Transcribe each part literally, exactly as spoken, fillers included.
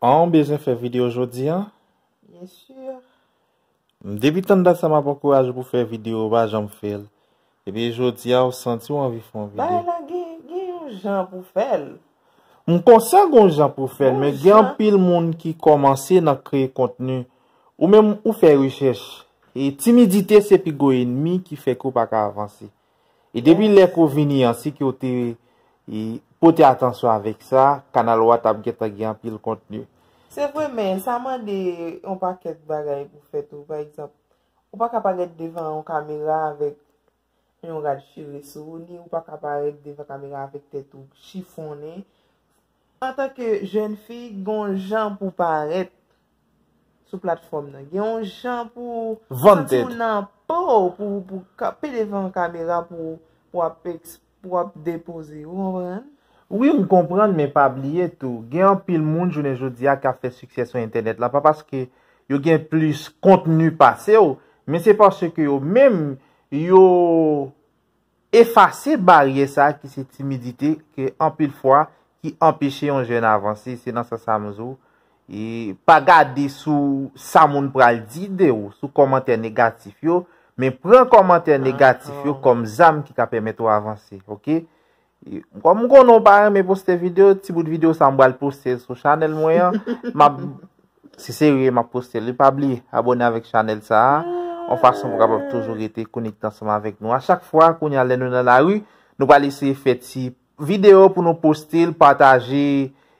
An, w bezwen fè videyo jodi a? Byen si. M depi tann dat sa m ap ankouraje w pou fè videyo, w pa janm fè l. Epi jodi a, w santi w anvi fè yon videyo. Bagay la gen, gen yon jan pou fè l. M konsyan gen yon jan pou fè l, men gen anpil moun ki kòmanse nan kreye kontni. Ou menm, ou fè rechèch. E timidite se pi gwo ènmi ki fè ke w pa ka avanse. E depi lè ke w vini an, si ke w te e, pote atansyon avèk sa, kanal ou a t ap gentan gen anpil kontni. Se vre, men sa mande yon pakèt bagay pou fè tou. Pa egzanp, ou pa ka parèt devan yon kamera avèk yon rad chire sou ou, ni ou pa ka parèt devan kamera avèk tèt ou chifonnen. Antanke jèn fi, gen yon jan pou parèt sou platfòm nan. Gen yon jan pou Vann santi tèt w ou. Nan po pou, pou kanpe devan kamera pou, pou w ap eks- pou w ap depoze. Ou konprann? Wi, m konprann, men pa bliye tou, gen anpil moun jounen jodi a k ap fè siksè sou entènèt la, pa paske yo gen plis kontni pase w, men se paske yo menm, yo efase baryè sa a ki se timidite, ke anpil fwa ki anpeche yon jèn avanse. Se nan sans sa m di w, e pa gade sou sa moun pral di de w, sou kòmantè negatif yo, men pran kòmantè negatif yo kòm zam ki ka pèmèt ou avanse, oke? E, kòm m konnen w pa renmen poste videyo, ti bout videyo sa m pral poste l sou chanèl mwen an. M ap, se serye, m ap poste l. E pa bliye, abòne avèk chanèl sa a, yon fason pou w kapab toujou rete konekte ansanm avèk nou. A chak fwa, kounye a lè nou nan lari, nou pral eseye fè ti videyo pou nou poste l, pataje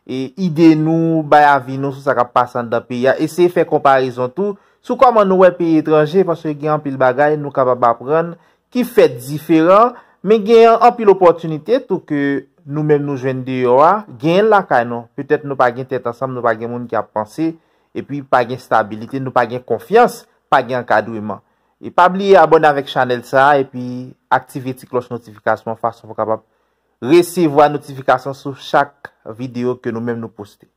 e, ide nou, bay avi nou sou sa k ap pase anndan peyi a. Eseye fè konparezon tou sou kòman nou wè peyi etranje, paske gen anpil bagay nou kapab aprann ki fèt diferan, men gen anpil opòtinite tou ke nou menm nou jwenn deyò a, genyen l lakay nou. Petèt nou pa gen tèt ansanm, nou pa gen moun ki ap panse, epi pa gen stabilite, nou pa gen konfyans, pa gen ankadreman. E pa bliye abòne avèk chanèl sa a, epi aktive ti klòch notifikasyon an fason pou w kapab resevwa notifikasyon sou chak videyo ke nou menm nou poste.